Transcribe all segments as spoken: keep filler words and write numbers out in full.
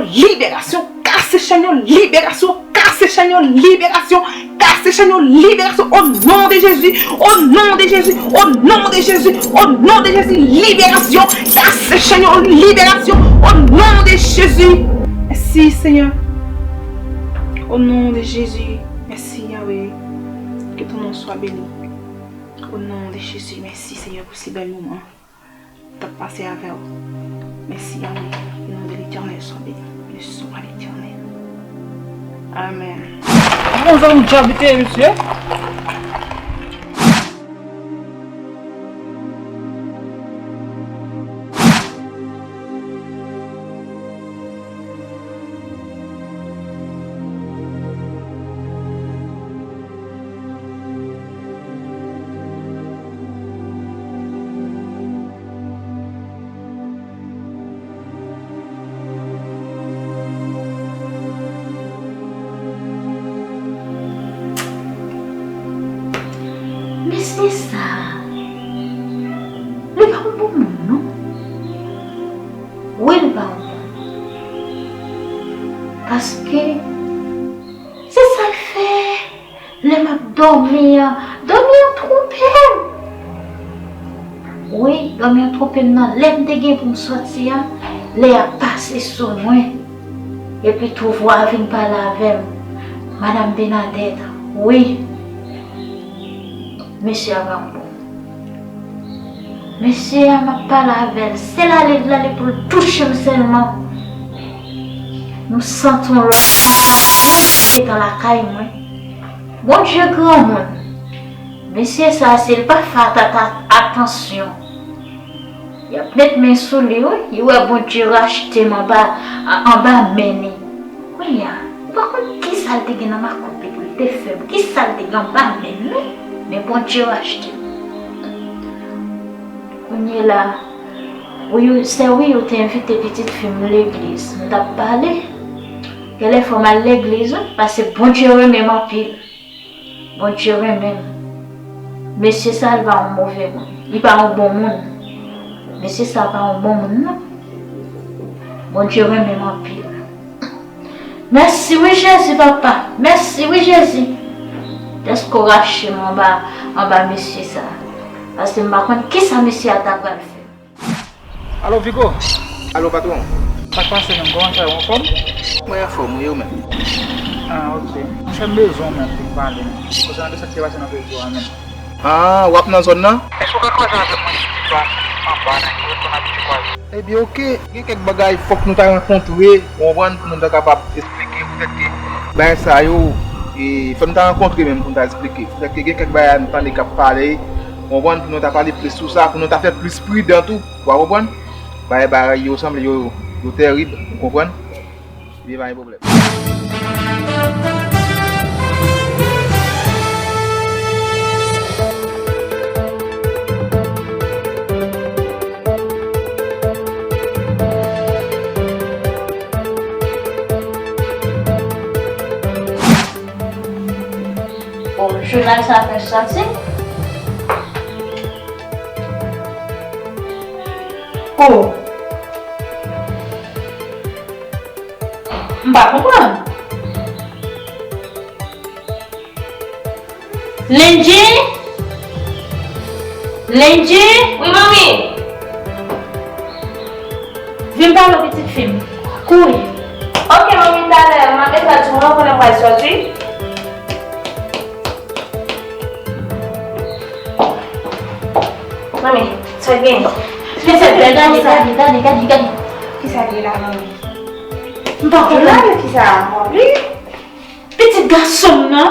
Liberasyon, kase chenn yo, liberasyon, kase chenn yo, liberasyon, kase chenn yo, liberasyon, o non de Jezi, o non de Jezi, o non de Jezi, o non de Jezi, liberasyon, kase chenn yo, liberasyon, o non de Jezi. Mèsi, Senyè. O non de Jezi, mèsi, Yahweh. Que ton nom soit béni. O non de Jezi, mèsi, Senyè, pou si bèl moman. T ap pase avè w. Mèsi, Yahweh. Ke non de Letènèl swa beni. Ke non de Letènèl. Amèn. Bon, zanmi djab li te ye, mesye. Mesye sa a, li pa yon bon moun, non. Wi, li pa yon bon moun. Paske se sa l fè. Lè m ap dòmi an, dòmi an twonpe m. Wi, dòmi an twonpe m nan. Lè m te gen pou m sòti an, lè y ap pase sou mwen. Epi tou vwa a vin pale avè m. Madam Bernadette, wi. Mesye a pa yon bon. Mesye a, m ap pale avè l. Se l ale, l ale pou l touche m sèlman. M santi yon lòt bagay. Bondye ki gentan lakay mwen. Bondye granmoun. Mesye sa, si l pa fè ata-, ata-, atansyon, y ap met men sou li, wi. Li wè Bondye rachte m anba, a-, anba men li. Kounye a, m pa konn kisa l te gen nan makout li pou l te fè m, kisa l te gen anba men l, non. Men Bondye rachte m. Kounye la, wi, sè wi, ou te envite pitit fi m legliz. M t ap pale. Genlè fò m al legliz, wi, paske Bondye renmen m anpil. Bondye renmen m. Mesye sa, li pa yon move moun. Li pa yon bon moun. Mesye sa pa yon bon moun, non. Bondye renmen m anpil. Mèsi wi Jezi, papa. Mèsi wi Jezi. Dèske w rache m anba, anba mesye sa. Paske m pa konn kisa mesye a ta pral fè. Alo, Vigo. Alo, patwon. Sa k pase menm? Kòman sa ye? Ou anfòm? Mwen anfòm, wi, ou menm? Ah, ok. Monchè, m bezwen w menm pou m pale menm. Konsènan de sa k te pase nan rezo a menm. Ah, w ap nan zòn nan? Èske w ka kwaze avè mwen sou pit la anba la, nou ret konn abitye kwaze? Ebyen, ok. Gen kèk bagay fòk nou ta rankontre, ou konprann, pou nou ta kapab esplike poutèt ke bagay sa yo, e, fò nou ta rankontre menm pou nou ta esplike. Poutèt ke gen kèk bagay nou tande k ap pale, ou konprann, pou nou ta pale plis sou sa, pou nou ta fè plis pridan tou. Ou konprann? Bagay, bagay yo sanble yo, yo tèrib, ou konprann? Ebyen, pa gen pwoblèm. Bon, jounal sa fè sòti. Oh. M pa konprann. Lendji? Lendji? Wi, manmi. Vin pale w pitit fi m. Kouri. Ok, manmi, talè. M ap deja di w non, konnen m pral sòti. Manmi, sa gen? Kisa l fè? Gade, gade, gade, gade, gade. Kisa l ye la, manmi? M pa konprann. Kisa? Wi. Pitit gason m nan.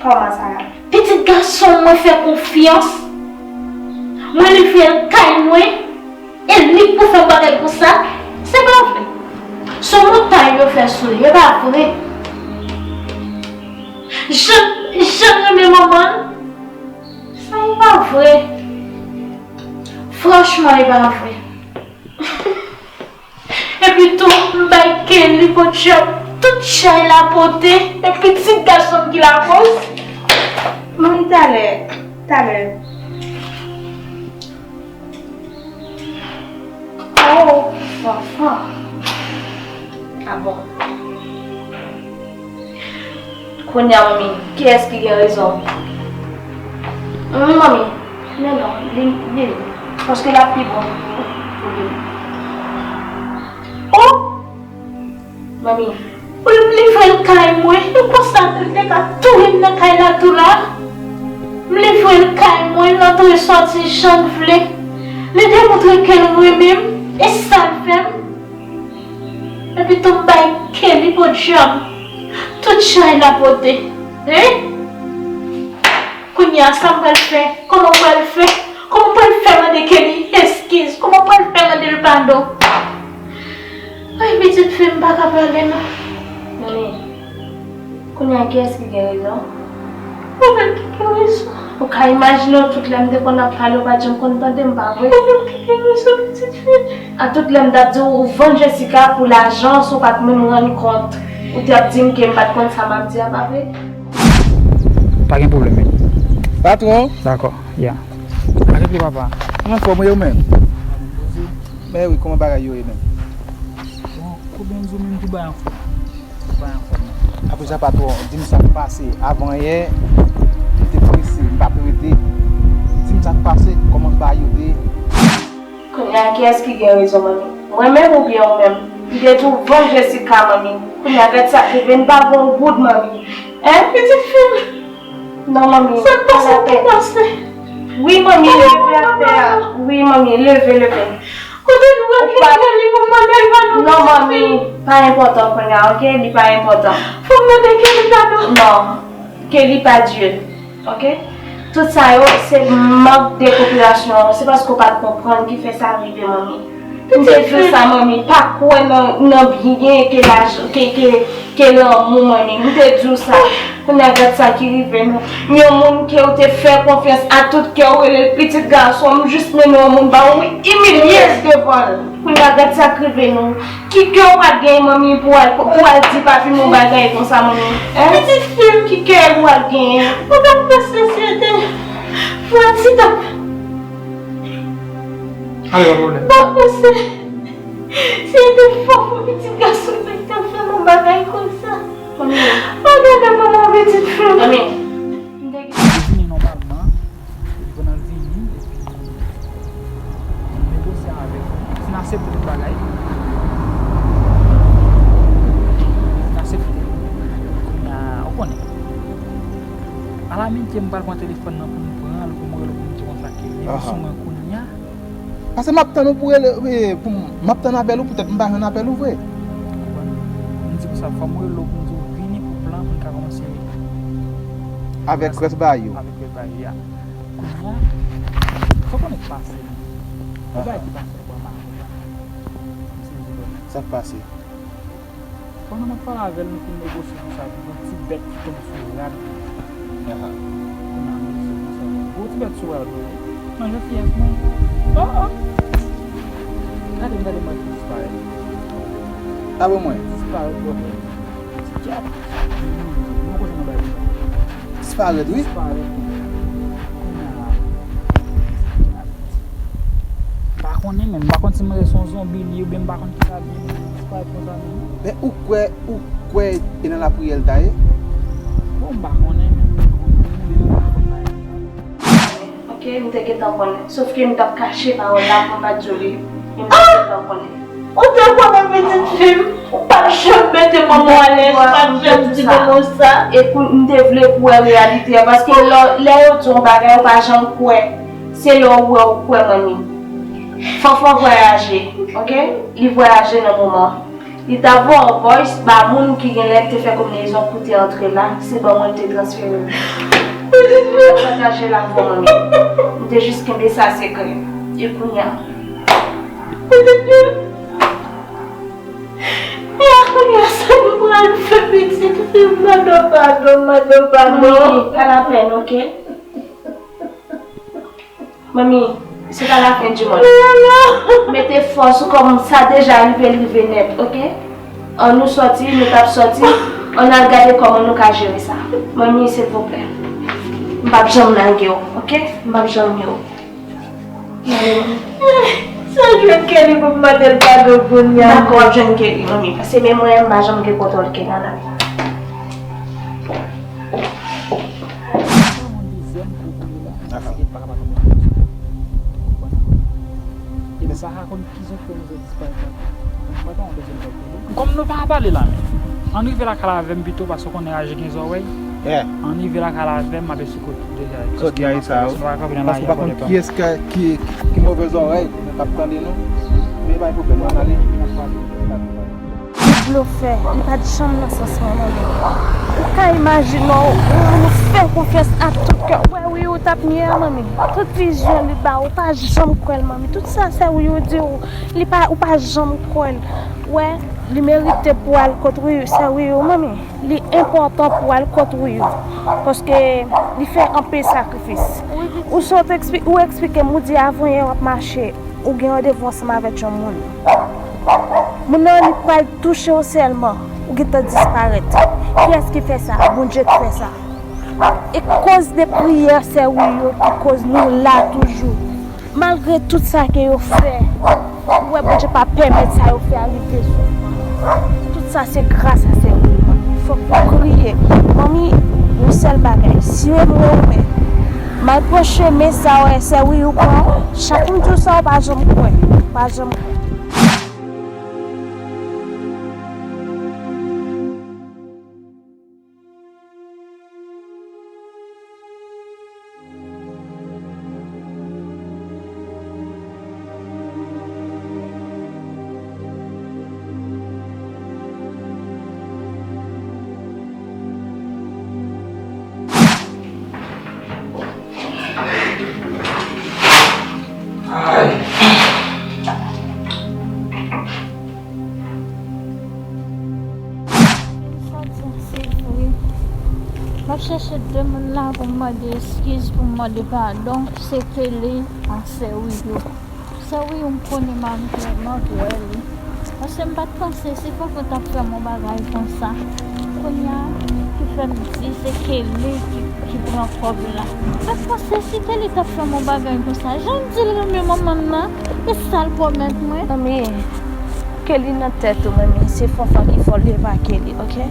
Kòman sa? Pitit gason m, mwen fè konfyans. Mwen leve l kay mwen. E li k pou fè bagay konsa? Se pa vre. Se yon montay yo fè sou li, e pa vre. Jan, jan l renmen manman l. Sa e pa vre. Franchman, e pa vre. Epi tou, m bay Kelly potjòp tout chay la pote, e pitit gason m ki lakoz. Manmi, talè, talè. Oh, Fafa. Ah bon. Kounye a, manmi, kiyès ki gen rezon? Hum, manmi, men non, li, li, paske l ap pi bon. Oh! Manmi, ou li vre l kay mwen, nou konsa l te ka touye m nan kay la tou la. M li vre l kay mwen, l antre sòti jan l vle. Li demontre ke l renmen m, e sa l fè m. Epi tou m bay Kelly podyab. Tout chay la pote. Hein? Kounye a, sa m pral fè? Kòman m pral fè? Kòman m pral fè mande Kelly eskiz? Kòman m pral fè mande l padon? Ay, pitit fi m pa ka pale non. Manmi, kounye a kiyès ki gen rezon? Ou menm ki gen rezon. Ou ka imajine w, tout lè m te konn ap pale, ou pa t janm konn tande m, pa vre? Ou menm ki gen rezon, pitit fi. A tout lè m t ap di w, ou vann Jessica pou lajan, sa w pa t menm rann kont. Ou t ap di m ke m pa t konn sa m ap di a, pa vre? Pa gen pwoblèm, wi. Patwon. Dakò, ya. Arete, papa. Mwen anfòm, wi, ou menm? Men wi, kòman bagay yo ye menm? Bon, kòman w menm tou bay anfòm? Tou bay anfòm. Apre sa, patwon, di m sa k pase avan yè, m te prese, m pa t rete. Di m sa k pase, kòman bagay yo te ye? Kounye a, kiyès ki gen rezon, manmi? Mwen menm oubyen ou menm? M te di w vann Jessica, manmi. Kounye a, gad sa k rive, n pa gon goud, manmi. Hein? Pitit fi m. Non, manmi. Sa k pase pou pase? Wi, manmi, leve atè a. Wi, manmi, leve, leve. Kote nou wè Kelly pou mande l padon? Non, manmi, pa enpòtan kounye a, ok? Li pa enpòtan. Fò m mande Kelly padon. Non, Kelly pa Dye. Ok? Tout sa yo, se mank de konpreyansyon. Se paske w pa t konprann ki fè sa rive, manmi. M te di w sa, manmi. Pa kwè nan, nan byen ke laj-, ke, ke, ke lanmou, manmi. M te di w sa. Kounye a, gad sa ki rive nou. Yon moun ke w te fè konfyans a tout kè w, rele l pitit gason, m jis mennen yon moun ba w, ou imilye l devan l. Kounye a, gad sa k rive nou. Ki kè w pral genyen, manmi, pou w al, pou w al di papi m yon bagay konsa, manmi? Hein? Pitit fi m. Ki kè w pral genyen? Ou pa panse si yo te fè yon ti tap? Ale, pa pwoblèm. Pa panse si yo te fò pou pitit gason m te fè m yon bagay konsa? Manmi. Pa gade manman pitit fi m. Manmi. M te gen. Li vini nòmalman. Li konn al vini, epi m negosye avè l. Si n aksepte tout bagay, si n aksepte, kounye a, ou konnen. Alamitye, m pral pran telefòn nan pou m pran l, pou m rele l, pou m di konsa ke li sou mwen kounye a. Paske m ap tann ou pou rele, e, pou m, m ap tann apèl ou, poutèt m pa jwenn apèl ou vre. Ou konprann? M di konsa, fò m rele w pou m di w vini pou plan pou n ka kòmanse. Avèk rès bagay yo. Avèk rès bagay yo, ya. Kounye a, sa w konnen k pase? Yon bagay ki pase anba mache la. M sezi vrèman. Sa k pase? Pandan m ap pale avè l, nou fin negosye konsa, epi yon ti bèt ki tonbe sou rad li. Aha. Kounye a, m di se konsa. Gwo ti bèt sou rad li. Nan jantiyès mwen. Oh, oh! Gade m, gade m, gade m disparèt. Abo mwen. Disparèt, bò. Ti kèt. Mwen kote nan bay li. Disparèt, wi. Disparèt. Kounye a. M pa konnen, men m pa konn si m rete se yon zonbi li ye, oubyen m pa konn kisa li ye, men li disparèt konsa menm. Men ou kwè, ou kwè e nan lapriyè l ta ye? Bon, m pa konnen, men m pa konnen, men m pa konn bagay sa. Ok, m te gentan konnen. Sof ke m t ap kache pawòl la pou m pa t di w li. Men m te gentan konnen. Ou te konnen pitit fi m, ou pa t janm mete manman w alèz, ou pa t janm di manman w sa. E pou m te vle pou w wè reyalite a, paske lè, lè yo di yon bagay, ou pa janm kwè. Se lè w wè, ou kwè, manmi. Fanfan vwayaje, ok? Li vwayaje nan moman. Li t ap voye yon voice ba moun ki genlè te fè konbinezon pou te antre la, se ban mwen l te transfere l. Mwen te pataje l avè w, manmi. M te jis kenbe sa sekrè. E kounye a. Pitit fi m. E a kounye a, sa nou pral fè, pitit fi m? Mande w padon, mande w padon. Manmi, pa lapèn, ok? Manmi, se pa lafen di mond. Mete fòs ou kòm sa deja rive, l rive nèt, ok? Ann nou sòti, nou t ap sòti, ann al gade kòman nou ka jere sa. Manmi, silvouplè. M p ap janm lage w, ok? M p ap janm lage w. Mande manmi. Sa jwenn Kelly pou m mande l padon kounye a. Dakò, w ap jwenn Kelly, manmi, paske menm mwen, m pa janm gen kontwòl Kelly nan lavi. Kòm nou pa pale la menm. Ann rive lakay la avè m pito, paske w konnen raje gen zòrèy. Ann rive lakay la avè m, m ap esplike w tout detay. Paske nou pa kanpe nan lari a vòlè pa. Paske w pa konn kiyès ki, ki, ki move zòrèy k ap tande nou. Men pa gen pwoblèm, ann ale. Li blofè, li pa t janm nan sans mwen, manmi. Ou ka imajine w, ou, ou fè konfyans ak tout kè w. Wè, wi, ou t ap nye a, manmi. Tout vizyon li ba ou, ou pa janm kwè l, manmi. Tout sa, sè Wiyo di w, li pa, ou pa janm kwè l. Wè, li merite pou w al kot Wiyo, sè Wiyo, manmi. Li enpòtan pou w al kot Wiyo. Paske li fè anpil sakrifis. Ou sot ekspli-, ou eksplike m, ou di avanyè w ap mache, ou gen randevou ansanm avèk yon moun. Moun nan, li pral touche w sèlman, ou gentan disparèt. Kiyès ki fè sa? Bondye ki fè sa. E koz de priyè sè Wiyo ki koz nou la toujou. Malgre tout sa ke yo fè, ou wè Bondye pa pèmèt sa yo fè a rive sou nou. Tout sa se gras a sè Wiyo. Fòk nou kriye. Manmi, yon sèl bagay. Si yo mwen ou men, m al pran chemen sa w wè sè Wiyo pran, chak m di w sa w pa janm kwè. Pa janm kwè. Ay. Sa di se vre. M ap chèche de moun la pou m mande eskiz, pou m mande padon. Se Kelly ak sè Wiyo. Sè Wiyo, m konnen m ap vrèman vwè li. Paske m pa t panse si Fanfan t ap fè m yon bagay konsa. Kounye a, ki fè m di se Kelly ki, ki pran kòb la. M pa t panse si Kelly t ap fè m yon bagay konsa. Jan m di l renmen manman l nan, e sa l pwomèt mwen. Manmi, Kelly nan tèt ou, manmi. Se Fanfan ki fè w leve ak Kelly, oke?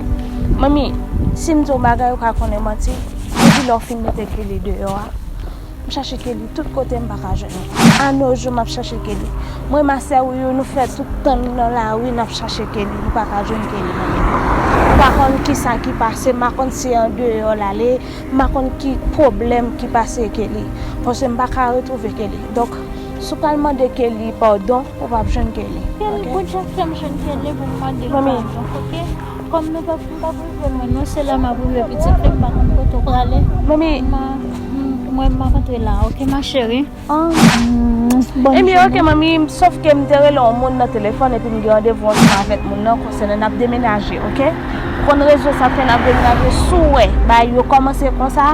Manmi, si m di w bagay, ou ka konnen manti. Depi lè w fin mete Kelly deyò a, m chache Kelly tout kote, m pa ka jwenn li. A no jou, m ap chache Kelly. Mwen, ma sè Wiyo, nou fè tout tan nou nan lari, n ap chache Kelly, nou pa ka jwenn Kelly, manmi. M pa konn kisa ki pase, m pa konn si andeyò l ale, m pa konn ki pwoblèm ki pase Kelly. Paske m pa ka retwouve Kelly. Donk, si w pral mande Kelly padon, ou p ap jwenn Kelly. Kelly, oke? Bondye ap fè m jwenn Kelly pou m mande l padon, oke? Kòm nou p ap, m p ap rive lwen non, se la m ap rive pitit, men m pa konn kote w prale. Manmi. M a, m, mwen, m ap antre la, oke, ma chérie? Ah. Mm, bonn jounen. Ebyen, oke, manmi, sòf ke m te rele yon moun nan telefòn epi m gen randevou ansanm avèk moun nan konsènan n ap demenaje, oke? Ou konn rezon sa k fè n ap demenaje, si w wè bagay yo kòmanse konsa,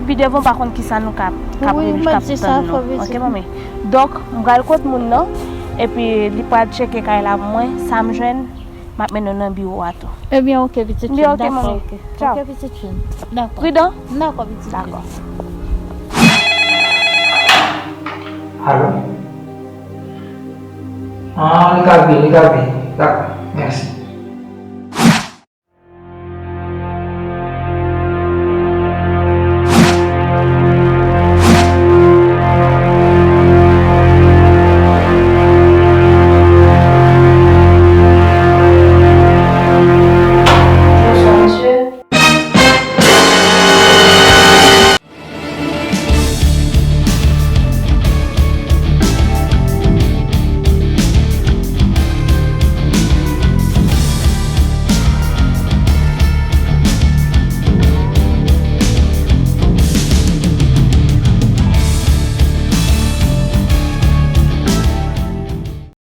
pi devan w pa konn kisa nou ka, k ap, wi, k ap tann nou, oke, manmi? Donk, m pral kot moun nan, epi li pral tcheke kay la pou mwen, sa m jwenn, m ap mennen w nan biwo a tou. Ebyen, oke, pitit fi m, dakò, oke. Oke, pitit fi m, dakò. Pridan? Dakò, pitit fi m. Dakò. Alo? Ah, li ka vini, li ka vini. Dakò, mèsi.